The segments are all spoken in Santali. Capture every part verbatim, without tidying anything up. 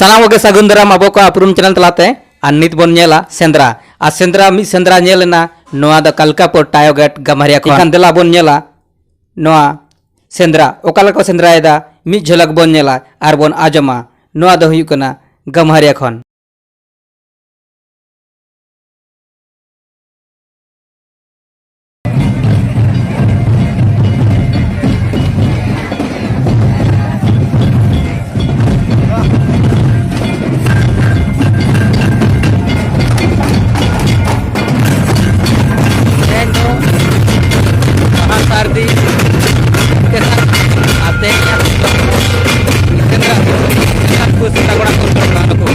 ᱥᱟᱱᱟᱢ ᱠᱚᱜᱮ ᱥᱟᱹᱜᱩᱱ ᱫᱟᱨᱟᱢ ᱟᱵᱚ ᱠᱚᱣᱟᱜ ᱩᱯᱨᱩᱢ ᱪᱮᱱᱮᱞ ᱛᱟᱞᱟᱛᱮ᱾ ᱟᱨ ᱱᱤᱛ ᱵᱚᱱ ᱧᱮᱞᱟ ᱥᱮᱸᱫᱽᱨᱟ᱾ ᱟᱨ ᱥᱮᱸᱫᱽᱨᱟ, ᱢᱤᱫ ᱥᱮᱸᱫᱽᱨᱟ ᱧᱮᱞ ᱮᱱᱟ, ᱱᱚᱣᱟ ᱫᱚ ᱠᱟᱞᱠᱟᱯᱩᱨ ᱴᱟᱭᱚ ᱜᱮᱴ ᱜᱟᱢᱦᱟᱨᱤᱭᱟ ᱠᱷᱚᱱ᱾ ᱮᱱᱠᱷᱟᱱ ᱫᱮᱞᱟ ᱵᱚᱱ ᱧᱮᱞᱟ ᱱᱚᱣᱟ ᱥᱮᱸᱫᱽᱨᱟ, ᱚᱠᱟ ᱞᱮᱠᱟ ᱠᱚ ᱥᱮᱸᱫᱽᱨᱟᱭᱮᱫᱟ, ᱢᱤᱫ ᱡᱷᱚᱞᱚᱠ ᱵᱚᱱ ᱧᱮᱞᱟ ᱟᱨ ᱵᱚᱱ ᱟᱸᱡᱚᱢᱟ᱾ ᱱᱚᱣᱟ ᱫᱚ ᱦᱩᱭᱩᱜ ᱠᱟᱱᱟ ᱜᱟᱢᱦᱟᱨᱤᱭᱟ ᱠᱷᱚᱱ᱾ ᱛᱮᱦᱮᱧ ᱫᱚ ᱵᱟᱦᱟ ᱥᱟᱹᱨᱫᱤ ᱛᱮᱥᱟᱨ, ᱟᱨ ᱛᱮᱦᱮᱧ ᱥᱮᱸᱫᱽᱨᱟ, ᱥᱮᱸᱫᱽᱨᱟ ᱠᱚ, ᱥᱮᱸᱫᱽᱨᱟ ᱠᱚᱲᱟ ᱠᱚ ᱥᱮᱸᱫᱽᱨᱟ ᱠᱚᱲᱟ ᱠᱟᱱᱟ ᱠᱚ᱾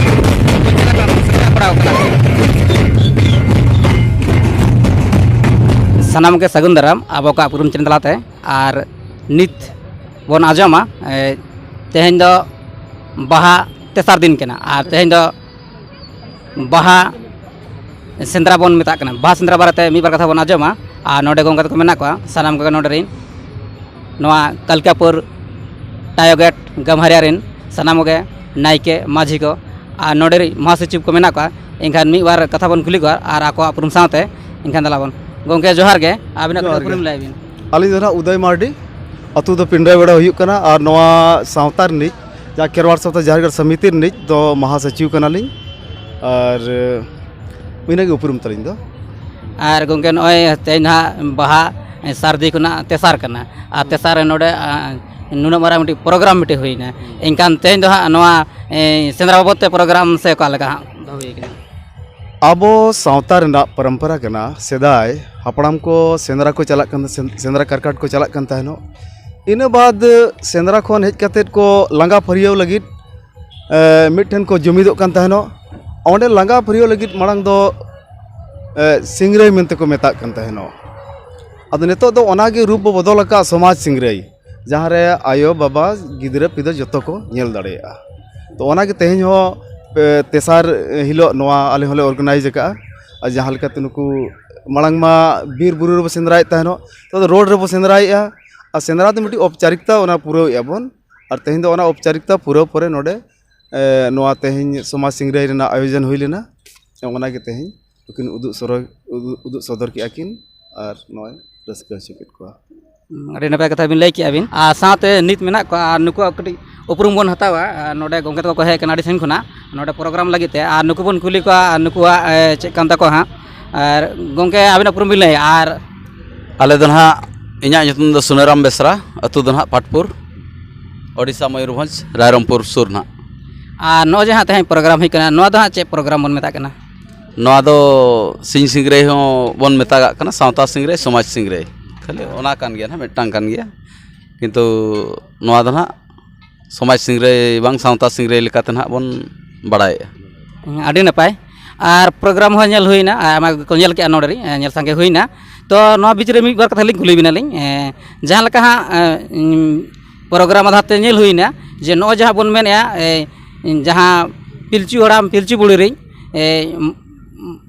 ᱥᱟᱱᱟᱢ ᱜᱮ ᱥᱟᱹᱜᱩᱱ ᱫᱟᱨᱟᱢ ᱟᱵᱚ ᱠᱚᱣᱟᱜ ᱩᱯᱨᱩᱢ ᱪᱮᱱᱮᱞ ᱛᱟᱞᱟᱛᱮ᱾ ᱟᱨ ᱱᱤᱛ ᱵᱚᱱ ᱟᱸᱡᱚᱢᱟ, ᱮ, ᱛᱮᱦᱮᱧ ᱫᱚ ᱵᱟᱦᱟ ᱛᱮᱥᱟᱨ ᱫᱤᱱ ᱠᱟᱱᱟ, ᱟᱨ ᱛᱮᱦᱮᱧ ᱫᱚ ᱵᱟᱦᱟ ᱥᱮᱸᱫᱽᱨᱟ ᱵᱚᱱ ᱢᱮᱛᱟᱜ ᱠᱟᱱᱟ᱾ ᱵᱟᱦᱟ ᱥᱮᱸᱫᱽᱨᱟ ᱵᱟᱨᱮᱛᱮ ᱢᱤᱫ ᱵᱟᱨ ᱠᱟᱛᱷᱟ ᱵᱚᱱ ᱟᱸᱡᱚᱢᱟ᱾ ᱟᱨ ᱱᱚᱰᱮ ᱜᱚᱢᱠᱮ ᱛᱟᱠᱚ ᱢᱮᱱᱟᱜ ᱠᱚᱣᱟ, ᱥᱟᱱᱟᱢ ᱠᱚᱜᱮ ᱱᱚᱰᱮ ᱨᱮᱱ ᱱᱚᱣᱟ ᱠᱟᱞᱠᱟᱯᱩᱨ ᱴᱟᱭᱚ ᱜᱮᱴ ᱜᱟᱢᱦᱟᱨᱤᱭᱟ ᱨᱮᱱ ᱥᱟᱱᱟᱢ ᱠᱚᱜᱮ, ᱱᱟᱭᱠᱮ, ᱢᱟᱹᱡᱷᱤ ᱠᱚ ᱟᱨ ᱱᱚᱰᱮ ᱨᱮᱱ ᱢᱚᱦᱟᱥᱚᱪᱤᱵᱽ ᱠᱚ ᱢᱮᱱᱟᱜ ᱠᱚᱣᱟ᱾ ᱮᱱᱠᱷᱟᱱ ᱢᱤᱫ ᱵᱟᱨ ᱠᱟᱛᱷᱟ ᱵᱚᱱ ᱠᱩᱞᱤ ᱠᱚᱣᱟ ᱟᱨ ᱟᱠᱚᱣᱟᱜ ᱩᱯᱨᱩᱢ ᱥᱟᱶᱛᱮ᱾ ᱮᱱᱠᱷᱟᱱ ᱫᱮᱞᱟ ᱵᱚᱱ, ᱜᱚᱢᱠᱮ ᱡᱚᱦᱟᱨ ᱜᱮ, ᱟᱹᱵᱤᱱᱟᱜ ᱡᱚᱦᱟᱨ ᱩᱯᱨᱩᱢ ᱜᱮ᱾ ᱞᱟᱹᱭ ᱵᱤᱱ᱾ ᱟᱹᱞᱤᱧ ᱫᱚ ᱱᱟᱦᱟᱜ ᱩᱫᱚᱭ ᱢᱟᱨᱰᱤ, ᱟᱹᱛᱩ ᱫᱚ ᱯᱤᱸᱰᱨᱟᱹ ᱵᱮᱲᱟ ᱦᱩᱭᱩᱜ ᱠᱟᱱᱟ, ᱟᱨ ᱱᱚᱣᱟ ᱥᱟᱶᱛᱟ ᱨᱤᱱᱤᱡ ᱡᱟᱦᱟᱸ ᱠᱷᱮᱨᱣᱟᱲ ᱥᱟᱶᱛᱟ ᱡᱟᱦᱮᱨ ᱜᱟᱲ ᱥᱚᱢᱤᱛᱤ ᱨᱤᱱᱤᱡ ᱫᱚ ᱢᱟᱦᱟᱥᱚᱪᱤᱵᱽ ᱠᱟᱱᱟᱞᱤᱧ᱾ ᱟᱨ ᱤᱱᱟᱹᱜᱮ ᱩᱯᱨᱩᱢ ᱛᱟᱹᱞᱤᱧ ᱫᱚ᱾ ᱟᱨ ᱜᱚᱢᱠᱮ, ᱱᱚᱜᱼᱚᱭ ᱛᱮᱦᱮᱧ ᱱᱟᱦᱟᱜ ᱵᱟᱦᱟ ᱥᱟᱹᱨᱫᱤ ᱠᱷᱚᱱᱟᱜ ᱛᱮᱥᱟᱨ ᱠᱟᱱᱟ, ᱟᱨ ᱛᱮᱥᱟᱨ ᱨᱮ ᱱᱚᱰᱮ, ᱟ, ᱱᱩᱱᱟᱹᱜ ᱢᱟᱨᱟᱝ ᱢᱤᱫᱴᱤᱡ ᱯᱨᱳᱜᱨᱟᱢ ᱢᱤᱫᱴᱤᱡ ᱦᱩᱭᱱᱟ᱾ ᱮᱱᱠᱷᱟᱱ ᱛᱮᱦᱮᱧ ᱫᱚ ᱦᱟᱸᱜ ᱱᱚᱣᱟ, ᱮ, ᱥᱮᱸᱫᱽᱨᱟ ᱵᱟᱵᱚᱫ ᱛᱮ ᱯᱨᱳᱜᱨᱟᱢ ᱥᱮ ᱚᱠᱟ ᱞᱮᱠᱟ ᱦᱟᱸᱜ ᱫᱚᱦᱚ ᱦᱩᱭ ᱠᱟᱱᱟ? ᱟᱵᱚ ᱥᱟᱶᱛᱟ ᱨᱮᱱᱟᱜ ᱯᱚᱨᱚᱢᱯᱚᱨᱟ ᱠᱟᱱᱟ, ᱥᱮᱫᱟᱭ ᱦᱟᱯᱲᱟᱢ ᱠᱚ ᱥᱮᱸᱫᱽᱨᱟ ᱠᱚ ᱪᱟᱞᱟᱜ ᱠᱟᱱ, ᱥᱮᱸᱫᱽᱨᱟ ᱠᱟᱨᱠᱟᱴ ᱠᱚ ᱪᱟᱞᱟᱜ ᱠᱟᱱ ᱛᱟᱦᱮᱱᱚᱜ᱾ ᱤᱱᱟᱹ ᱵᱟᱫᱽ ᱥᱮᱸᱫᱽᱨᱟ ᱠᱷᱚᱱ ᱦᱮᱡ ᱠᱟᱛᱮᱫ ᱠᱚ ᱞᱟᱸᱜᱟ ᱯᱷᱟᱹᱨᱭᱟᱹᱣ ᱞᱟᱹᱜᱤᱫ, ᱮ, ᱢᱤᱫᱴᱷᱮᱱ ᱠᱚ ᱡᱩᱢᱤᱫᱚᱜ ᱠᱟᱱ ᱛᱟᱦᱮᱱᱚᱜ᱾ ᱚᱸᱰᱮ ᱞᱟᱸᱜᱟ ᱯᱷᱟᱹᱨᱭᱟᱹᱣ ᱞᱟᱹᱜᱤᱫ ᱢᱟᱲᱟᱝ ᱫᱚ, ᱮ, ᱥᱤᱝᱨᱟᱹᱭ ᱢᱮᱱᱛᱮ ᱠᱚ ᱢᱮᱛᱟᱜ ᱠᱟᱱ ᱛᱟᱦᱮᱱᱚᱜ᱾ ᱟᱫᱚ ᱱᱤᱛᱚᱜ ᱫᱚ ᱚᱱᱟᱜᱮ ᱨᱩᱯ ᱵᱚ ᱵᱚᱫᱚᱞ ᱟᱠᱟᱫ, ᱥᱚᱢᱟᱡᱽ ᱥᱤᱝᱨᱟᱹᱭ, ᱡᱟᱦᱟᱸ ᱨᱮ ᱟᱭᱳ, ᱵᱟᱵᱟ, ᱜᱤᱫᱽᱨᱟᱹ, ᱯᱤᱫᱽᱨᱟᱹ ᱡᱚᱛᱚ ᱠᱚ ᱧᱮᱞ ᱫᱟᱲᱮᱭᱟᱜᱼᱟ᱾ ᱛᱚ ᱚᱱᱟᱜᱮ ᱛᱮᱦᱮᱧ ᱦᱚᱸ, ᱮ, ᱛᱮᱥᱟᱨ ᱦᱤᱞᱳᱜ ᱱᱚᱣᱟ ᱟᱞᱮ ᱦᱚᱸᱞᱮ organize ᱟᱠᱟᱫᱼᱟ᱾ ᱟᱨ ᱡᱟᱦᱟᱸ ᱞᱮᱠᱟᱛᱮ ᱱᱩᱠᱩ ᱢᱟᱲᱟᱝ ᱢᱟ ᱵᱤᱨ ᱵᱩᱨᱩ ᱨᱮᱵᱚ ᱥᱮᱸᱫᱽᱨᱟᱭᱮᱫ ᱛᱟᱦᱮᱱᱚᱜ, ᱱᱤᱛᱚᱜ ᱫᱚ ᱨᱳᱰ ᱨᱮᱵᱚ ᱥᱮᱸᱫᱽᱨᱟᱭᱮᱫᱼᱟ᱾ ᱟᱨ ᱥᱮᱸᱫᱽᱨᱟ ᱫᱚ ᱢᱤᱫᱴᱤᱡ ᱚᱯᱪᱟᱨᱤᱠᱛᱟ, ᱚᱱᱟ ᱯᱩᱨᱟᱹᱣᱮᱫᱼᱟ ᱵᱚᱱ᱾ ᱟᱨ ᱛᱮᱦᱮᱧ ᱫᱚ ᱚᱱᱟ ᱚᱯᱪᱟᱨᱤᱠᱛᱟ ᱯᱩᱨᱟᱹᱣ ᱯᱚᱨᱮ ᱱᱚᱰᱮ ᱮ, ᱱᱚᱣᱟ ᱛᱮᱦᱮᱧ ᱥᱚᱢᱟᱡᱽ ᱥᱤᱝᱨᱟᱹᱭ ᱨᱮᱱᱟᱜ ᱟᱭᱳᱡᱚᱱ ᱦᱩᱭ ᱞᱮᱱᱟ᱾ ᱚᱱᱟ ᱜᱮ ᱛᱮᱦᱮᱧ ᱱᱩᱠᱤᱱ ᱩᱫᱩᱜ ᱥᱚᱨᱚ-, ᱩᱫᱩᱜ, ᱩᱫᱩᱜ ᱥᱚᱫᱚᱨ ᱠᱮᱜᱼᱟ ᱠᱤᱱ ᱟᱨ ᱱᱚᱜᱼᱚᱭ ᱨᱟᱹᱥᱠᱟᱹ ᱦᱚᱪᱚ ᱠᱮᱫ ᱠᱚᱣᱟ᱾ ᱟᱹᱰᱤ ᱱᱟᱯᱟᱭ ᱠᱟᱛᱷᱟ ᱵᱤᱱ ᱞᱟᱹᱭ ᱠᱮᱜᱼᱟ ᱵᱤᱱ᱾ ᱟᱨ ᱥᱟᱶᱛᱮ ᱱᱤᱛ ᱢᱮᱱᱟᱜ ᱠᱚᱣᱟ, ᱟᱨ ᱱᱩᱠᱩᱣᱟᱜ ᱠᱟᱹᱴᱤᱡ ᱩᱯᱨᱩᱢ ᱵᱚᱱ ᱦᱟᱛᱟᱣᱟ᱾ ᱟᱨ ᱱᱚᱰᱮ ᱜᱚᱢᱠᱮ ᱛᱟᱠᱚ ᱠᱚ ᱦᱮᱡ ᱟᱠᱟᱱᱟ ᱟᱹᱰᱤ ᱥᱟᱺᱜᱤᱧ ᱠᱷᱚᱱᱟᱜ ᱱᱚᱰᱮ ᱯᱨᱳᱜᱨᱟᱢ ᱞᱟᱹᱜᱤᱫ ᱛᱮ, ᱟᱨ ᱱᱩᱠᱩ ᱵᱚᱱ ᱠᱩᱞᱤ ᱠᱚᱣᱟ, ᱟᱨ ᱱᱩᱠᱩᱣᱟᱜ, ᱮ, ᱪᱮᱫ ᱠᱟᱱ ᱛᱟᱠᱚᱣᱟ ᱦᱟᱸᱜ᱾ ᱟᱨ ᱜᱚᱢᱠᱮ, ᱟᱵᱤᱱᱟᱜ ᱩᱯᱨᱩᱢ ᱵᱤᱱ ᱞᱟᱹᱭᱟ᱾ ᱟᱨ ᱟᱞᱮ ᱫᱚ ᱱᱟᱦᱟᱜ, ᱤᱧᱟᱹᱜ ᱧᱩᱛᱩᱢ ᱫᱚ ᱥᱩᱱᱟᱹᱨᱟᱢ ᱵᱮᱥᱨᱟ, ᱟᱹᱛᱩ ᱫᱚ ᱱᱟᱦᱟᱜ ᱯᱟᱴᱯᱩᱨ, ᱳᱰᱤᱥᱟ, ᱢᱚᱭᱩᱨᱵᱷᱚᱸᱡᱽ, ᱨᱟᱭᱨᱚᱝᱯᱩᱨ ᱥᱩᱨ ᱱᱟᱦᱟᱜ᱾ ᱟᱨ ᱱᱚᱜᱼᱚᱭ ᱡᱮ ᱦᱟᱸᱜ ᱛᱮᱦᱮᱧ ᱯᱨᱳᱜᱨᱟᱢ ᱦᱩᱭᱩᱜ ᱠᱟᱱᱟ, ᱱᱚᱣᱟ ᱫᱚ ᱦᱟᱸᱜ ᱪᱮᱫ ᱯᱨᱳᱜᱨᱟᱢ ᱵᱚᱱ ᱢᱮᱛᱟᱜ ᱠᱟᱱᱟ? ᱱᱚᱣᱟ ᱫᱚ ᱥᱤᱧ ᱥᱤᱝᱨᱟᱹᱭ ᱦᱚᱸ ᱵᱚᱱ ᱢᱮᱛᱟᱜᱟᱜ ᱠᱟᱱᱟ, ᱥᱟᱶᱛᱟ ᱥᱤᱝᱨᱟᱹᱭ, ᱥᱚᱢᱟᱡᱽ ᱥᱤᱝᱨᱟᱹᱭ, ᱠᱷᱟᱹᱞᱤ ᱚᱱᱟ ᱠᱟᱱ ᱜᱮᱭᱟ ᱱᱟᱦᱟᱜ, ᱢᱤᱫᱴᱟᱝ ᱠᱟᱱ ᱜᱮᱭᱟ᱾ ᱠᱤᱱᱛᱩ ᱱᱚᱣᱟ ᱫᱚ ᱱᱟᱦᱟᱜ ᱥᱚᱢᱟᱡᱽ ᱥᱤᱝᱨᱟᱹᱭ ᱵᱟᱝ ᱥᱟᱶᱛᱟ ᱥᱤᱝᱨᱟᱹᱭ ᱞᱮᱠᱟᱛᱮ ᱱᱟᱦᱟᱜ ᱵᱚᱱ ᱵᱟᱲᱟᱭᱮᱜᱼᱟ᱾ ᱦᱮᱸ, ᱟᱹᱰᱤ ᱱᱟᱯᱟᱭ᱾ ᱟᱨ ᱯᱨᱳᱜᱨᱟᱢ ᱦᱚᱸ ᱧᱮᱞ ᱦᱩᱭᱱᱟ, ᱟᱭᱢᱟ ᱜᱮᱠᱚ ᱧᱮᱞ ᱠᱮᱜᱼᱟ ᱱᱚᱰᱮ ᱨᱮ, ᱧᱮᱞ ᱥᱟᱸᱜᱮ ᱦᱩᱭᱱᱟ᱾ ᱛᱚ, ᱱᱚᱣᱟ ᱵᱤᱪ ᱨᱮ ᱢᱤᱫ ᱵᱟᱨ ᱠᱟᱛᱷᱟ ᱞᱤᱧ ᱠᱩᱞᱤ ᱵᱤᱱᱟ ᱞᱤᱧ, ᱮ, ᱡᱟᱦᱟᱸ ᱞᱮᱠᱟ ᱦᱟᱸᱜ, ᱮ, ᱩᱸ, ᱯᱨᱳᱜᱨᱟᱢ ᱟᱫᱷᱟᱨ ᱛᱮ ᱧᱮᱞ ᱦᱩᱭᱱᱟ ᱡᱮ ᱱᱚᱜᱼᱚᱭ ᱡᱟᱦᱟᱸ ᱵᱚᱱ ᱢᱮᱱᱮᱜᱼᱟ, ᱮ, ᱡᱟᱦᱟᱸ ᱯᱤᱞᱪᱩ ᱦᱟᱲᱟᱢ ᱯᱤᱞᱪᱩ ᱵᱩᱲᱦᱤ ᱨᱮᱱ, ᱮ,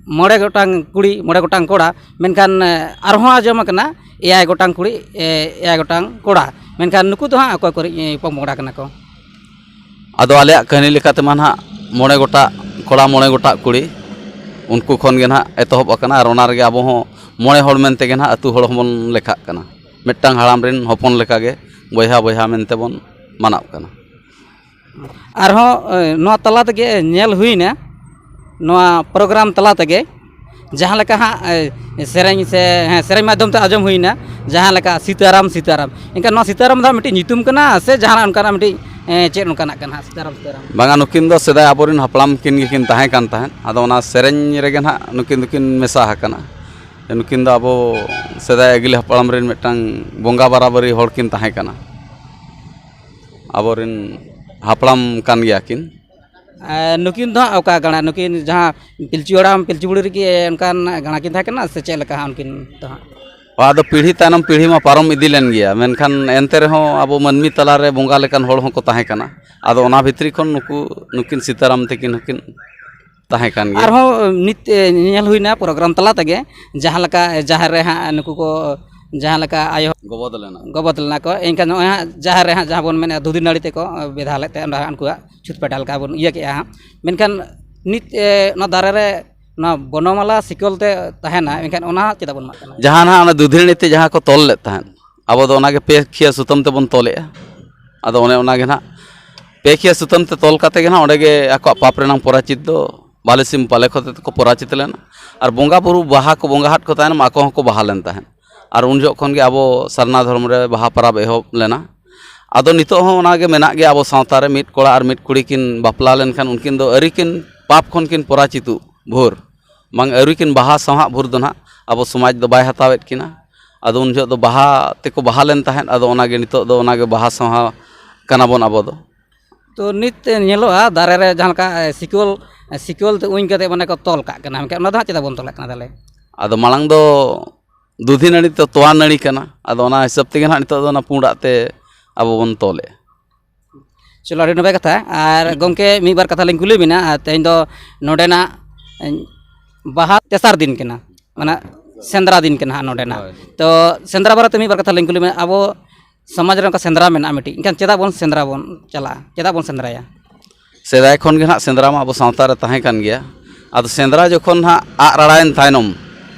ᱢᱚᱬᱮ ᱜᱚᱴᱟᱝ ᱠᱩᱲᱤ, ᱢᱚᱬᱮ ᱜᱚᱴᱟᱝ ᱠᱚᱲᱟ, ᱢᱮᱱᱠᱷᱟᱱ, ᱮ, ᱟᱨᱦᱚᱸ ᱟᱸᱡᱚᱢ ᱟᱠᱟᱱᱟ ᱮᱭᱟᱭ ᱜᱚᱴᱟᱝ ᱠᱩᱲᱤ, ᱮ, ᱮᱭᱟᱭ ᱜᱚᱴᱟᱝ ᱠᱚᱲᱟ, ᱢᱮᱱᱠᱷᱟᱱ ᱱᱩᱠᱩ ᱫᱚ ᱦᱟᱸᱜ ᱚᱠᱚᱭ ᱠᱚᱨᱮ, ᱮ, ᱯᱚᱝ ᱵᱚᱸᱜᱟ ᱠᱟᱱᱟ ᱠᱚ? ᱟᱫᱚ ᱟᱞᱮᱭᱟᱜ ᱠᱟᱹᱦᱱᱤ ᱞᱮᱠᱟᱛᱮ ᱢᱟ ᱱᱟᱦᱟᱜ ᱢᱚᱬᱮ ᱜᱚᱴᱟᱜ ᱠᱚᱲᱟ, ᱢᱚᱬᱮ ᱜᱚᱴᱟᱜ ᱠᱩᱲᱤ, ᱩᱱᱠᱩ ᱠᱷᱚᱱ ᱜᱮ ᱱᱟᱦᱟᱜ ᱮᱛᱚᱦᱚᱵ ᱟᱠᱟᱱᱟ᱾ ᱟᱨ ᱚᱱᱟ ᱨᱮᱜᱮ ᱟᱵᱚ ᱦᱚᱸ ᱢᱚᱬᱮ ᱦᱚᱲ ᱢᱮᱱᱛᱮ ᱜᱮ ᱱᱟᱦᱟᱜ ᱟᱹᱛᱩ ᱦᱚᱲ ᱦᱚᱸᱵᱚᱱ ᱞᱮᱠᱷᱟᱜ ᱠᱟᱱᱟ᱾ ᱢᱤᱫᱴᱟᱝ ᱦᱟᱲᱟᱢ ᱨᱮᱱ ᱦᱚᱯᱚᱱ ᱞᱮᱠᱟᱜᱮ ᱵᱚᱭᱦᱟ ᱵᱚᱭᱦᱟ ᱢᱮᱱᱛᱮ ᱵᱚᱱ ᱢᱟᱱᱟᱜ ᱠᱟᱱᱟ᱾ ᱟᱨᱦᱚᱸ, ᱮ, ᱱᱚᱣᱟ ᱛᱟᱞᱟ ᱛᱮᱜᱮ ᱧᱮᱞ ᱦᱩᱭᱱᱟ, ᱱᱚᱣᱟ ᱯᱨᱳᱜᱨᱟᱢ ᱛᱟᱞᱟ ᱛᱮᱜᱮ ᱡᱟᱦᱟᱸ ᱞᱮᱠᱟ ᱦᱟᱸᱜ, ᱮ, ᱥᱮᱨᱮᱧ ᱥᱮ, ᱦᱮᱸ, ᱥᱮᱨᱮᱧ ᱢᱟᱫᱽᱫᱷᱚᱢ ᱛᱮ ᱟᱸᱡᱚᱢ ᱦᱩᱭᱱᱟ, ᱡᱟᱦᱟᱸ ᱞᱮᱠᱟ ᱥᱤᱛᱟᱨᱟᱢ, ᱥᱤᱛᱟᱨᱟᱢ, ᱮᱱᱠᱷᱟᱱ ᱱᱚᱣᱟ ᱥᱤᱛᱟᱨᱟᱢ ᱫᱚ ᱦᱟᱸᱜ ᱢᱤᱫᱴᱤᱡ ᱧᱩᱛᱩᱢ ᱠᱟᱱᱟ ᱥᱮ ᱡᱟᱦᱟᱱᱟᱜ ᱚᱱᱠᱟᱱᱟᱜ ᱢᱤᱫᱴᱤᱡ, ᱮ, ᱪᱮᱫ ᱚᱱᱠᱟᱱᱟᱜ ᱠᱟᱱᱟ ᱦᱟᱸᱜ ᱥᱤᱛᱟᱨᱟᱢ, ᱥᱤᱛᱟᱨᱟᱢ? ᱵᱟᱝᱟ, ᱱᱩᱠᱤᱱ ᱫᱚ ᱥᱮᱫᱟᱭ ᱟᱵᱚᱨᱮᱱ ᱦᱟᱯᱲᱟᱢ ᱠᱤᱱ ᱜᱮᱠᱤᱱ ᱛᱟᱦᱮᱸ ᱠᱟᱱ ᱛᱟᱦᱮᱸᱫ᱾ ᱟᱫᱚ ᱚᱱᱟ ᱥᱮᱨᱮᱧ ᱨᱮᱜᱮ ᱱᱟᱦᱟᱜ ᱱᱩᱠᱤᱱ ᱫᱚᱠᱤᱱ ᱢᱮᱥᱟ ᱟᱠᱟᱱᱟ᱾ ᱱᱩᱠᱤᱱ ᱫᱚ ᱟᱵᱚ ᱥᱮᱫᱟᱭ ᱟᱹᱜᱤᱞ ᱦᱟᱯᱲᱟᱢ ᱨᱮᱱ ᱢᱤᱫᱴᱟᱝ ᱵᱚᱸᱜᱟ ᱵᱟᱨᱟᱵᱟᱹᱨᱤ ᱦᱚᱲ ᱠᱤᱱ ᱛᱟᱦᱮᱸ ᱠᱟᱱᱟ᱾ ᱟᱵᱚᱨᱮᱱ ᱦᱟᱯᱲᱟᱢ ᱠᱟᱱ ᱜᱮᱭᱟ ᱠᱤᱱ᱾ ᱟᱨ ᱱᱩᱠᱤᱱ ᱫᱚ ᱦᱟᱸᱜ ᱚᱠᱟ ᱜᱟᱬᱟ? ᱱᱩᱠᱤᱱ ᱡᱟᱦᱟᱸ ᱯᱤᱞᱪᱩ ᱦᱟᱲᱟᱢ, ᱯᱤᱞᱪᱩ ᱵᱩᱲᱦᱤ ᱨᱮᱜᱮ ᱚᱱᱠᱟᱱ ᱜᱟᱬᱟ ᱠᱤᱱ ᱛᱟᱦᱮᱸ ᱠᱟᱱᱟ ᱥᱮ ᱪᱮᱫ ᱞᱮᱠᱟ ᱦᱟᱸᱜ ᱩᱱᱠᱤᱱ ᱫᱚ ᱦᱟᱸᱜ? ᱟᱫᱚ ᱯᱤᱲᱦᱤ ᱛᱟᱭᱱᱚᱢ ᱯᱤᱲᱦᱤ ᱢᱟ ᱯᱟᱨᱚᱢ ᱤᱫᱤ ᱞᱮᱱ ᱜᱮᱭᱟ, ᱢᱮᱱᱠᱷᱟᱱ ᱮᱱᱛᱮ ᱨᱮᱦᱚᱸ ᱟᱵᱚ ᱢᱟᱹᱱᱢᱤ ᱛᱟᱞᱟᱨᱮ ᱵᱚᱸᱜᱟ ᱞᱮᱠᱟᱱ ᱦᱚᱲ ᱦᱚᱸᱠᱚ ᱛᱟᱦᱮᱸ ᱠᱟᱱᱟ᱾ ᱟᱫᱚ ᱚᱱᱟ ᱵᱷᱤᱛᱨᱤ ᱠᱷᱚᱱ ᱱᱩᱠᱩ, ᱱᱩᱠᱤᱱ ᱥᱤᱛᱟᱨᱟᱢ ᱛᱟᱹᱠᱤᱱ ᱦᱚᱸᱠᱤᱱ ᱛᱟᱦᱮᱸ ᱠᱟᱱ ᱜᱮᱭᱟ᱾ ᱟᱨᱦᱚᱸ ᱱᱤᱛ, ᱮ, ᱧᱮᱞ ᱦᱩᱭᱱᱟ ᱯᱨᱳᱜᱨᱟᱢ ᱛᱟᱞᱟ ᱛᱮᱜᱮ, ᱡᱟᱦᱟᱸ ᱞᱮᱠᱟ ᱡᱟᱦᱮᱨ ᱨᱮ ᱦᱟᱸᱜ ᱱᱩᱠᱩ ᱠᱚ, ᱡᱟᱦᱟᱸ ᱞᱮᱠᱟ ᱟᱭᱳ ᱜᱚᱵᱚᱫ ᱞᱮᱱᱟ᱾ ᱜᱚᱵᱚᱫ ᱞᱮᱱᱟ ᱠᱚ, ᱮᱱᱠᱷᱟᱱ ᱱᱚᱜᱼᱚᱭ ᱦᱟᱸᱜ ᱡᱟᱦᱮᱨ ᱨᱮ ᱦᱟᱸᱜ ᱡᱟᱦᱟᱸ ᱵᱚᱱ ᱢᱮᱱᱮᱫᱼᱟ ᱫᱷᱩᱫᱤ ᱱᱟᱹᱲᱤ ᱛᱮᱠᱚ ᱵᱮᱫᱷᱟ ᱞᱮᱫ ᱛᱟᱦᱮᱸᱫ, ᱚᱸᱰᱮ ᱦᱟᱸᱜ ᱩᱱᱠᱩᱣᱟᱜ ᱪᱷᱩᱛ ᱯᱮᱴᱟᱞ ᱞᱮᱠᱟ ᱵᱚᱱ ᱤᱭᱟᱹ ᱠᱮᱜᱼᱟ ᱦᱟᱸᱜ᱾ ᱢᱮᱱᱠᱷᱟᱱ ᱱᱤᱛ ᱮ, ᱱᱚᱣᱟ ᱫᱟᱨᱮ ᱨᱮ ᱱᱚᱣᱟ ᱵᱚᱱᱚᱢᱟᱞᱟ ᱥᱤᱠᱚᱞ ᱛᱮ ᱛᱟᱦᱮᱱᱟ, ᱮᱱᱠᱷᱟᱱ ᱚᱱᱟ ᱪᱮᱫᱟᱜ ᱵᱚᱱ ᱢᱟᱜ ᱠᱟᱱᱟ? ᱡᱟᱦᱟᱸ ᱱᱟᱦᱟᱜ ᱚᱱᱟ ᱫᱩᱫᱷᱤᱱᱤ ᱛᱮ ᱡᱟᱦᱟᱸ ᱠᱚ ᱛᱚᱞ ᱞᱮᱫ ᱛᱟᱦᱮᱸᱫ, ᱟᱵᱚ ᱫᱚ ᱚᱱᱟᱜᱮ ᱯᱮ ᱠᱷᱤᱭᱟᱹ ᱥᱩᱛᱟᱹᱢ ᱛᱮᱵᱚᱱ ᱛᱚᱞᱮᱜᱼᱟ᱾ ᱟᱫᱚ ᱚᱱᱮ ᱚᱱᱟᱜᱮ ᱱᱟᱦᱟᱜ ᱯᱮ ᱠᱷᱤᱭᱟᱹ ᱥᱩᱛᱟᱹᱢ ᱛᱮ ᱛᱚᱞ ᱠᱟᱛᱮ ᱜᱮ ᱱᱟᱦᱟᱜ ᱚᱸᱰᱮ ᱜᱮ ᱟᱠᱚᱣᱟᱜ ᱯᱟᱯ ᱨᱮᱱᱟᱝ ᱯᱚᱨᱟᱪᱤᱛ ᱫᱚ ᱵᱟᱞᱮ ᱥᱤᱢ ᱯᱟᱞᱮ ᱠᱚᱛᱮ ᱠᱚ ᱯᱚᱨᱟᱪᱤᱛ ᱞᱮᱱᱟ᱾ ᱟᱨ ᱵᱚᱸᱜᱟ ᱵᱩᱨᱩ ᱵᱟᱦᱟ ᱠᱚ ᱵᱚᱸᱜᱟ ᱦᱟᱫ ᱠᱚ ᱛᱟᱭᱱᱚᱢ ᱟᱠᱚ ᱦᱚᱸᱠᱚ ᱵᱟᱦᱟ ᱞᱮᱱ ᱛᱟᱦᱮᱸᱫ᱾ ᱟᱨ ᱩᱱ ᱡᱚᱦᱚᱜ ᱠᱷᱚᱱ ᱜᱮ ᱟᱵᱚ ᱥᱟᱨᱱᱟ ᱫᱷᱚᱨᱚᱢ ᱨᱮ ᱵᱟᱦᱟ ᱯᱚᱨᱚᱵᱽ ᱮᱦᱚᱵ ᱞᱮᱱᱟ᱾ ᱟᱫᱚ ᱱᱤᱛᱚᱜ ᱦᱚᱸ ᱚᱱᱟᱜᱮ ᱢᱮᱱᱟᱜ ᱜᱮᱭᱟ ᱟᱵᱚ ᱥᱟᱶᱛᱟ ᱨᱮ, ᱢᱤᱫ ᱠᱚᱲᱟ ᱟᱨ ᱢᱤᱫ ᱠᱩᱲᱤ ᱠᱤᱱ ᱵᱟᱯᱞᱟ ᱞᱮᱱᱠᱷᱟᱱ ᱩᱱᱠᱤᱱ ᱫᱚ ᱟᱹᱣᱨᱤ ᱠᱤᱱ ᱯᱟᱯ ᱠᱷᱚᱱ ᱠᱤᱱ ᱯᱚᱨᱟᱪᱤᱛᱩᱜ ᱵᱷᱳᱨ, ᱵᱟᱝ ᱟᱹᱣᱨᱤ ᱠᱤᱱ ᱵᱟᱦᱟ ᱥᱟᱶᱦᱟᱜ ᱵᱷᱳᱨ ᱫᱚ ᱱᱟᱦᱟᱜ ᱟᱵᱚ ᱥᱚᱢᱟᱡᱽ ᱫᱚ ᱵᱟᱭ ᱦᱟᱛᱟᱣᱮᱫ ᱠᱤᱱᱟ᱾ ᱟᱫᱚ ᱩᱱ ᱡᱚᱦᱚᱜ ᱫᱚ ᱵᱟᱦᱟ ᱛᱮᱠᱚ ᱵᱟᱦᱟ ᱞᱮᱱ ᱛᱟᱦᱮᱸᱫ, ᱟᱫᱚ ᱚᱱᱟᱜᱮ ᱱᱤᱛᱚᱜ ᱫᱚ ᱚᱱᱟᱜᱮ ᱵᱟᱦᱟ ᱥᱟᱶᱦᱟ ᱠᱟᱱᱟ ᱵᱚᱱ ᱟᱵᱚ ᱫᱚ᱾ ᱛᱚ ᱱᱤᱛ ᱧᱮᱞᱚᱜᱼᱟ ᱫᱟᱨᱮ ᱨᱮ ᱡᱟᱦᱟᱸ ᱞᱮᱠᱟ ᱮ, ᱥᱤᱠᱚᱞ ᱮ, ᱥᱤᱠᱚᱞ ᱛᱮ ᱩᱧ ᱠᱟᱛᱮ ᱢᱟᱱᱮ ᱠᱚ ᱛᱚᱞ ᱠᱟᱜ ᱠᱟᱱᱟ, ᱢᱮᱱᱠᱷᱟᱱ ᱚᱱᱟ ᱫᱚ ᱦᱟᱸᱜ ᱪᱮᱫᱟᱜ ᱵᱚᱱ ᱛᱚᱞᱟᱜ ᱠᱟᱱᱟ ᱛᱟᱦᱚᱞᱮ? ᱟᱫᱚ ᱢᱟᱲᱟᱝ ᱫᱚ ᱫᱩᱫᱷᱤ ᱱᱟᱹᱲᱤ ᱛᱚ ᱛᱚᱣᱟ ᱱᱟᱹᱲᱤ ᱠᱟᱱᱟ, ᱟᱫᱚ ᱚᱱᱟ ᱦᱤᱥᱟᱹᱵ ᱛᱮᱜᱮ ᱱᱟᱦᱟᱜ ᱱᱤᱛᱚᱜ ᱫᱚ ᱚᱱᱟ ᱯᱩᱸᱰᱟᱜ ᱛᱮ ᱟᱵᱚ ᱵᱚᱱ ᱛᱚᱞᱮᱜᱼᱟ᱾ ᱪᱚᱞᱚ, ᱟᱹᱰᱤ ᱱᱟᱯᱟᱭ ᱠᱟᱛᱷᱟ᱾ ᱟᱨ ᱜᱚᱢᱠᱮ, ᱢᱤᱫ ᱵᱟᱨ ᱠᱟᱛᱷᱟ ᱞᱤᱧ ᱠᱩᱞᱤ ᱵᱤᱱᱟ, ᱟᱨ ᱛᱮᱦᱮᱧ ᱫᱚ ᱱᱚᱰᱮᱱᱟᱜ ᱮ, ᱵᱟᱦᱟ ᱛᱮᱥᱟᱨ ᱫᱤᱱ ᱠᱟᱱᱟ, ᱢᱟᱱᱮ ᱥᱮᱸᱫᱽᱨᱟ ᱫᱤᱱ ᱠᱟᱱᱟ ᱦᱟᱸᱜ ᱱᱚᱰᱮᱱᱟᱜ᱾ ᱦᱳᱭ᱾ ᱛᱚ ᱥᱮᱸᱫᱽᱨᱟ ᱵᱟᱨᱮᱛᱮ ᱢᱤᱫ ᱵᱟᱨ ᱠᱟᱛᱷᱟ ᱞᱤᱧ ᱠᱩᱞᱤ ᱵᱤᱱᱟ, ᱟᱵᱚ ᱥᱚᱢᱟᱡᱽ ᱨᱮ ᱚᱱᱠᱟ ᱥᱮᱸᱫᱽᱨᱟ ᱢᱮᱱᱟᱜᱼᱟ ᱢᱤᱫᱴᱤᱡ, ᱮᱱᱠᱷᱟᱱ ᱪᱮᱫᱟᱜ ᱵᱚᱱ ᱥᱮᱸᱫᱽᱨᱟ ᱵᱚᱱ ᱪᱟᱞᱟᱜᱼᱟ, ᱪᱮᱫᱟᱜ ᱵᱚᱱ ᱥᱮᱸᱫᱽᱨᱟᱭᱟ? ᱥᱮᱫᱟᱭ ᱠᱷᱚᱱ ᱜᱮ ᱱᱟᱦᱟᱜ ᱥᱮᱸᱫᱽᱨᱟ ᱢᱟ ᱟᱵᱚ ᱥᱟᱶᱛᱟ ᱨᱮ ᱛᱟᱦᱮᱸ ᱠᱟᱱ ᱜᱮᱭᱟ᱾ ᱟᱫᱚ ᱥᱮᱸᱫᱽᱨᱟ ᱡᱚᱠᱷᱚᱱ ᱱᱟᱦᱟᱜ ᱟᱜ ᱨᱟᱲᱟᱭᱮᱱ ᱛᱟᱭᱱᱚᱢ,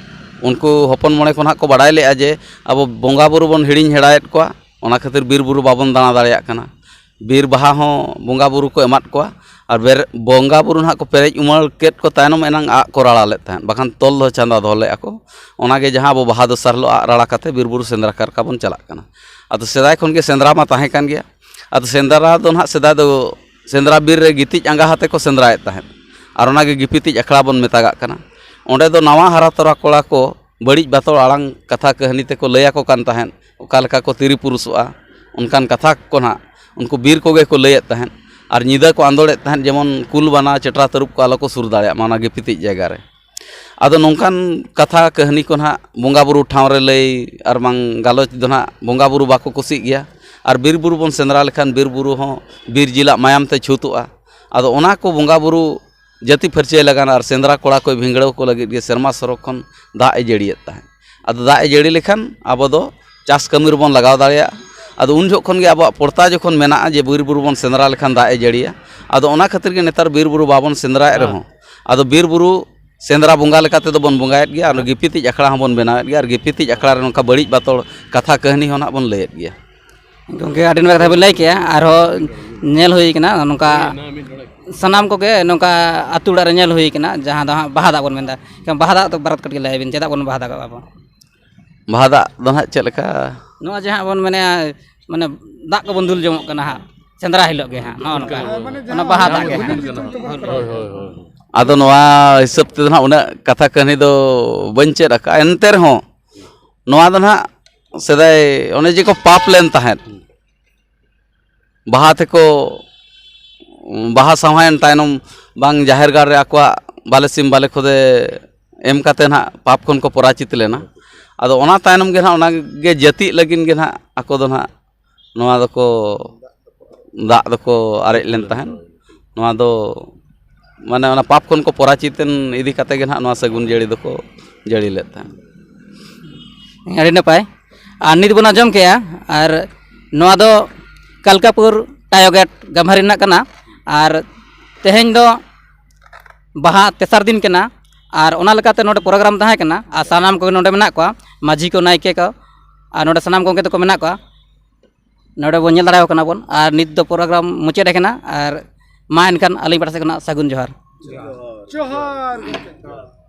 ᱩᱱᱠᱩ ᱦᱚᱯᱚᱱ ᱢᱚᱬᱮ ᱠᱚ ᱱᱟᱦᱟᱜ ᱠᱚ ᱵᱟᱰᱟᱭ ᱞᱮᱫᱼᱟ ᱡᱮ ᱟᱵᱚ ᱵᱚᱸᱜᱟ ᱵᱩᱨᱩ ᱵᱚᱱ ᱦᱤᱲᱤᱧ ᱦᱮᱲᱟᱭᱮᱫ ᱠᱚᱣᱟ, ᱚᱱᱟ ᱠᱷᱟᱹᱛᱤᱨ ᱵᱤᱨ ᱵᱩᱨᱩ ᱵᱟᱵᱚᱱ ᱫᱟᱬᱟ ᱫᱟᱲᱮᱭᱟᱜ ᱠᱟᱱᱟ᱾ ᱵᱤᱨ ᱵᱟᱦᱟ ᱦᱚᱸ ᱵᱚᱸᱜᱟ ᱵᱩᱨᱩ ᱠᱚ ᱮᱢᱟᱫ ᱠᱚᱣᱟ, ᱟᱨ ᱵᱮᱨ-, ᱵᱚᱸᱜᱟ ᱵᱩᱨᱩ ᱱᱟᱦᱟᱜ ᱠᱚ ᱯᱮᱨᱮᱡ ᱩᱢᱟᱹᱲ ᱠᱮᱫ ᱠᱚ ᱛᱟᱭᱱᱚᱢ ᱮᱱᱟᱝ ᱟᱜ ᱠᱚ ᱨᱟᱲᱟ ᱞᱮᱫ ᱛᱟᱦᱮᱸᱫ, ᱵᱟᱠᱷᱟᱱ ᱛᱚᱞ ᱫᱚ ᱪᱟᱸᱫᱟ ᱫᱚᱦᱚ ᱞᱮᱫᱼᱟ ᱠᱚ᱾ ᱚᱱᱟᱜᱮ ᱡᱟᱦᱟᱸ ᱟᱵᱚ ᱵᱟᱦᱟ ᱫᱚᱥᱟᱨ ᱦᱤᱞᱳᱜ ᱟᱜ ᱨᱟᱲᱟ ᱠᱟᱛᱮ ᱵᱤᱨ ᱵᱩᱨᱩ ᱥᱮᱸᱫᱽᱨᱟ ᱠᱟᱨᱠᱟ ᱵᱚᱱ ᱪᱟᱞᱟᱜ ᱠᱟᱱᱟ᱾ ᱟᱫᱚ ᱥᱮᱫᱟᱭ ᱠᱷᱚᱱ ᱜᱮ ᱥᱮᱸᱫᱽᱨᱟ ᱢᱟ ᱛᱟᱦᱮᱸ ᱠᱟᱱ ᱜᱮᱭᱟ᱾ ᱟᱫᱚ ᱥᱮᱸᱫᱽᱨᱟ ᱫᱚ ᱱᱟᱦᱟᱜ ᱥᱮᱫᱟᱭ ᱫᱚ ᱥᱮᱸᱫᱽᱨᱟ ᱵᱤᱨ ᱨᱮ ᱜᱤᱛᱤᱡ ᱟᱸᱜᱟ ᱦᱟᱛᱮ ᱠᱚ ᱥᱮᱸᱫᱽᱨᱟᱭᱮᱫ ᱛᱟᱦᱮᱸᱫ, ᱟᱨ ᱚᱱᱟᱜᱮ ᱜᱤᱯᱤᱛᱤᱡ ᱟᱠᱷᱲᱟ ᱵᱚᱱ ᱢᱮᱛᱟᱜᱟᱜ ᱠᱟᱱᱟ᱾ ᱚᱸᱰᱮ ᱫᱚ ᱱᱟᱣᱟ ᱦᱟᱨᱟ ᱛᱚᱨᱟ ᱠᱚᱲᱟ ᱠᱚ ᱵᱟᱹᱲᱤᱡ ᱵᱟᱛᱚᱲ ᱟᱲᱟᱝ ᱠᱟᱛᱷᱟ ᱠᱟᱹᱦᱱᱤ ᱛᱮᱠᱚ ᱞᱟᱹᱭ ᱟᱠᱚ ᱠᱟᱱ ᱛᱟᱦᱮᱸᱫ, ᱚᱠᱟ ᱞᱮᱠᱟ ᱠᱚ ᱛᱤᱨᱤ ᱯᱩᱨᱩᱥᱚᱜᱼᱟ, ᱚᱱᱠᱟᱱ ᱠᱟᱛᱷᱟ ᱠᱚ ᱱᱟᱦᱟᱜ ᱩᱱᱠᱩ ᱵᱤᱨ ᱠᱚᱜᱮ ᱠᱚ ᱞᱟᱹᱭᱮᱫ ᱛᱟᱦᱮᱸᱫ᱾ ᱟᱨ ᱧᱤᱫᱟᱹ ᱠᱚ ᱟᱸᱫᱳᱲᱮᱫ ᱛᱟᱦᱮᱸᱫ, ᱡᱮᱢᱚᱱ ᱠᱩᱞ ᱵᱟᱱᱟ ᱪᱮᱴᱨᱟ ᱛᱟᱹᱨᱩᱵ ᱠᱚ ᱟᱞᱚ ᱠᱚ ᱥᱩᱨ ᱫᱟᱲᱮᱭᱟᱜ ᱢᱟ ᱚᱱᱟ ᱜᱤᱯᱤᱛᱤᱡ ᱡᱟᱭᱜᱟ ᱨᱮ᱾ ᱟᱫᱚ ᱱᱚᱝᱠᱟᱱ ᱠᱟᱛᱷᱟ ᱠᱟᱹᱦᱱᱤ ᱠᱚ ᱱᱟᱦᱟᱜ ᱵᱚᱸᱜᱟ ᱵᱩᱨᱩ ᱴᱷᱟᱶ ᱨᱮ ᱞᱟᱹᱭ ᱟᱨ ᱵᱟᱝ ᱜᱟᱞᱚᱪ ᱫᱚ ᱱᱟᱦᱟᱜ ᱵᱚᱸᱜᱟ ᱵᱩᱨᱩ ᱵᱟᱠᱚ ᱠᱩᱥᱤᱜ ᱜᱮᱭᱟ᱾ ᱟᱨ ᱵᱤᱨ ᱵᱩᱨᱩ ᱵᱚᱱ ᱥᱮᱸᱫᱽᱨᱟ ᱞᱮᱠᱷᱟᱱ ᱵᱤᱨ ᱵᱩᱨᱩ ᱦᱚᱸ ᱵᱤᱨ ᱡᱤᱞᱟᱜ ᱢᱟᱭᱟᱢ ᱛᱮ ᱪᱷᱩᱛᱩᱜᱼᱟ᱾ ᱟᱫᱚ ᱚᱱᱟ ᱠᱚ ᱵᱚᱸᱜᱟ ᱵᱩᱨᱩ ᱡᱟᱹᱛᱤ ᱯᱷᱟᱹᱨᱪᱟᱹᱭ ᱞᱟᱜᱟᱱ ᱟᱨ ᱥᱮᱸᱫᱽᱨᱟ ᱠᱚᱲᱟ ᱠᱚᱭ ᱵᱷᱤᱸᱜᱲᱟᱹᱣ ᱠᱚ ᱞᱟᱹᱜᱤᱫ ᱜᱮ ᱥᱮᱨᱢᱟ ᱥᱚᱨᱚᱜ ᱠᱷᱚᱱ ᱫᱟᱜ ᱮ ᱡᱟᱹᱲᱤᱭᱮᱫ ᱛᱟᱦᱮᱸᱫ᱾ ᱟᱫᱚ ᱫᱟᱜ ᱮ ᱡᱟᱹᱲᱤ ᱞᱮᱠᱷᱟᱱ ᱟᱵᱚ ᱫᱚ ᱪᱟᱥ ᱠᱟᱹᱢᱤ ᱨᱮᱵᱚᱱ ᱞᱟᱜᱟᱣ ᱫᱟᱲᱮᱭᱟᱜᱼᱟ᱾ ᱟᱫᱚ ᱩᱱ ᱡᱚᱦᱚᱜ ᱠᱷᱚᱱ ᱜᱮ ᱟᱵᱚᱣᱟᱜ ᱯᱚᱲᱛᱟ ᱡᱚᱠᱷᱚᱱ ᱢᱮᱱᱟᱜᱼᱟ ᱡᱮ ᱵᱤᱨ ᱵᱩᱨᱩ ᱵᱚᱱ ᱥᱮᱸᱫᱽᱨᱟ ᱞᱮᱠᱷᱟᱱ ᱫᱟᱜ ᱮ ᱡᱟᱹᱲᱤᱭᱟ, ᱟᱫᱚ ᱚᱱᱟ ᱠᱷᱟᱹᱛᱤᱨ ᱜᱮ ᱱᱮᱛᱟᱨ ᱵᱤᱨ ᱵᱩᱨᱩ ᱵᱟᱵᱚᱱ ᱥᱮᱸᱫᱽᱨᱟᱭᱮᱫ ᱨᱮᱦᱚᱸ, ᱟᱫᱚ ᱵᱤᱨ ᱵᱩᱨᱩ ᱥᱮᱸᱫᱽᱨᱟ ᱵᱚᱸᱜᱟ ᱞᱮᱠᱟ ᱛᱮᱫᱚ ᱵᱚᱱ ᱵᱚᱸᱜᱟᱭᱮᱫ ᱜᱮᱭᱟ, ᱟᱨ ᱜᱤᱯᱤᱛᱤᱡ ᱟᱠᱷᱲᱟ ᱦᱚᱸᱵᱚᱱ ᱵᱮᱱᱟᱣᱮᱫ ᱜᱮᱭᱟ, ᱟᱨ ᱜᱤᱯᱤᱛᱤᱡ ᱟᱠᱷᱲᱟ ᱨᱮ ᱱᱚᱝᱠᱟ ᱵᱟᱹᱲᱤᱡ ᱵᱟᱛᱚᱲ ᱠᱟᱛᱷᱟ ᱠᱟᱹᱦᱱᱤ ᱦᱚᱸ ᱱᱟᱦᱟᱜ ᱵᱚᱱ ᱞᱟᱹᱭᱮᱫ ᱜᱮᱭᱟ᱾ ᱜᱚᱢᱠᱮ, ᱟᱹᱰᱤ ᱱᱟᱯᱟᱭ ᱠᱟᱛᱷᱟ ᱵᱤᱱ ᱞᱟᱹᱭ ᱠᱮᱜᱼᱟ᱾ ᱟᱨᱦᱚᱸ ᱧᱮᱞ ᱦᱩᱭ ᱠᱟᱱᱟ ᱱᱚᱝᱠᱟ, ᱥᱟᱱᱟᱢ ᱠᱚᱜᱮ ᱱᱚᱝᱠᱟ ᱟᱹᱛᱩ ᱚᱲᱟᱜ ᱨᱮ ᱧᱮᱞ ᱦᱩᱭ ᱠᱟᱱᱟ, ᱡᱟᱦᱟᱸ ᱫᱚ ᱦᱟᱸᱜ ᱵᱟᱦᱟ ᱫᱟᱜ ᱵᱚᱱ ᱢᱮᱱᱫᱟ᱾ ᱮᱱᱠᱷᱟᱱ ᱵᱟᱦᱟ ᱫᱟᱜ ᱫᱚ ᱵᱟᱨᱮᱛ ᱠᱟᱹᱴᱤᱡ ᱞᱟᱹᱭ ᱵᱤᱱ, ᱪᱮᱫᱟᱜ ᱵᱚᱱ ᱵᱟᱦᱟ ᱫᱟᱜᱚᱜᱼᱟ ᱵᱚᱱ? ᱵᱟᱦᱟ ᱫᱟᱜ ᱫᱚ ᱱᱟᱦᱟᱜ ᱪᱮᱫ ᱞᱮᱠᱟ? ᱱᱚᱣᱟ ᱡᱟᱦᱟᱸ ᱵᱚᱱ ᱢᱮᱱᱮᱫᱼᱟ, ᱢᱟᱱᱮ ᱫᱟᱜ ᱠᱚᱵᱚᱱ ᱫᱩᱞ ᱡᱚᱝᱚᱜ ᱠᱟᱱᱟ ᱦᱟᱸᱜ ᱥᱮᱸᱫᱽᱨᱟ ᱦᱤᱞᱳᱜ ᱜᱮ ᱦᱟᱸᱜ, ᱱᱚᱜᱼᱚ ᱱᱚᱝᱠᱟ᱾ ᱚᱱᱟ ᱵᱟᱦᱟ ᱫᱟᱜ ᱜᱮ ᱦᱟᱸᱜ᱾ ᱦᱳᱭ, ᱦᱳᱭ, ᱦᱳᱭ᱾ ᱟᱫᱚ ᱱᱚᱣᱟ ᱦᱤᱥᱟᱹᱵ ᱛᱮᱫᱚ ᱱᱟᱦᱟᱜ ᱩᱱᱟᱹᱜ ᱠᱟᱛᱷᱟ ᱠᱟᱹᱦᱱᱤ ᱫᱚ ᱵᱟᱹᱧ ᱪᱮᱫ ᱟᱠᱟᱫᱼᱟ, ᱮᱱᱛᱮ ᱨᱮᱦᱚᱸ ᱱᱚᱣᱟ ᱫᱚ ᱱᱟᱦᱟᱜ ᱥᱮᱫᱟᱭ ᱚᱱᱮ ᱡᱮᱠᱚ ᱯᱟᱯ ᱞᱮᱱ ᱛᱟᱦᱮᱸᱫ, ᱵᱟᱦᱟ ᱛᱮᱠᱚ, ᱵᱟᱦᱟ ᱥᱟᱶᱦᱟᱭᱮᱱ ᱛᱟᱭᱱᱚᱢ ᱵᱟᱝ ᱡᱟᱦᱮᱨ ᱜᱟᱲ ᱨᱮ ᱟᱠᱚᱣᱟᱜ ᱵᱟᱞᱮ ᱥᱤᱢ ᱵᱟᱞᱮ ᱠᱷᱚᱫᱮ ᱮᱢ ᱠᱟᱛᱮ ᱱᱟᱦᱟᱜ ᱯᱟᱯ ᱠᱷᱚᱱ ᱠᱚ ᱯᱚᱨᱟᱪᱤᱛ ᱞᱮᱱᱟ᱾ ᱟᱫᱚ ᱚᱱᱟ ᱛᱟᱭᱱᱚᱢ ᱜᱮ ᱱᱟᱦᱟᱜ ᱚᱱᱟ ᱜᱮ ᱡᱟᱹᱛᱤᱜ ᱞᱟᱹᱜᱤᱫ ᱜᱮ ᱱᱟᱦᱟᱜ ᱟᱠᱚ ᱫᱚ ᱱᱟᱦᱟᱜ ᱱᱚᱣᱟ ᱫᱚᱠᱚ, ᱫᱟᱜ ᱫᱚᱠᱚ ᱟᱨᱮᱡ ᱞᱮᱱ ᱛᱟᱦᱮᱸᱫ᱾ ᱱᱚᱣᱟ ᱫᱚ ᱢᱟᱱᱮ ᱚᱱᱟ ᱯᱟᱯ ᱠᱷᱚᱱ ᱠᱚ ᱯᱚᱨᱟᱪᱤᱛᱮᱱ ᱤᱫᱤ ᱠᱟᱛᱮ ᱜᱮ ᱱᱟᱦᱟᱜ ᱱᱚᱣᱟ ᱥᱟᱹᱜᱩᱱ ᱡᱟᱹᱲᱤ ᱫᱚᱠᱚ ᱡᱟᱹᱲᱤ ᱞᱮᱫ ᱛᱟᱦᱮᱸᱫ᱾ ᱟᱹᱰᱤ ᱱᱟᱯᱟᱭ᱾ ᱟᱨ ᱱᱤᱛ ᱵᱚᱱ ᱟᱸᱡᱚᱢ ᱠᱮᱜᱼᱟ, ᱟᱨ ᱱᱚᱣᱟ ᱫᱚ ᱠᱟᱞᱠᱟᱯᱩᱨ ᱴᱟᱭᱚ ᱜᱮᱴ ᱜᱟᱢᱵᱷᱟᱨᱤ ᱨᱮᱱᱟᱜ ᱠᱟᱱᱟ᱾ ᱟᱨ ᱛᱮᱦᱮᱧ ᱫᱚ ᱵᱟᱦᱟ ᱛᱮᱥᱟᱨ ᱫᱤᱱ ᱠᱟᱱᱟ, ᱟᱨ ᱚᱱᱟ ᱞᱮᱠᱟᱛᱮ ᱱᱚᱰᱮ ᱯᱨᱳᱜᱨᱟᱢ ᱛᱟᱦᱮᱸ ᱠᱟᱱᱟ, ᱟᱨ ᱥᱟᱱᱟᱢ ᱠᱚᱜᱮ ᱱᱚᱰᱮ ᱢᱮᱱᱟᱜ ᱠᱚᱣᱟ, ᱢᱟᱹᱡᱷᱤ ᱠᱚ, ᱱᱟᱭᱠᱮ ᱠᱚ, ᱟᱨ ᱱᱚᱰᱮ ᱥᱟᱱᱟᱢ ᱠᱚᱜᱮ ᱛᱟᱠᱚ ᱢᱮᱱᱟᱜ ᱠᱚᱣᱟ᱾ ᱱᱚᱰᱮ ᱵᱚᱱ ᱧᱮᱞ ᱫᱟᱲᱮᱭᱟᱠᱚ ᱠᱟᱱᱟ ᱵᱚᱱ᱾ ᱟᱨ ᱱᱤᱛ ᱫᱚ ᱯᱨᱳᱜᱨᱟᱢ ᱢᱩᱪᱟᱹᱫ ᱟᱠᱟᱱᱟ, ᱟᱨ ᱢᱟ ᱮᱱᱠᱷᱟᱱ ᱟᱹᱞᱤᱧ ᱯᱟᱦᱴᱟ ᱥᱮᱫ ᱠᱷᱚᱱᱟᱜ ᱥᱟᱹᱜᱩᱱ ᱡᱚᱦᱟᱨ᱾ ᱡᱚᱦᱟᱨ ᱜᱚᱢᱠᱮ᱾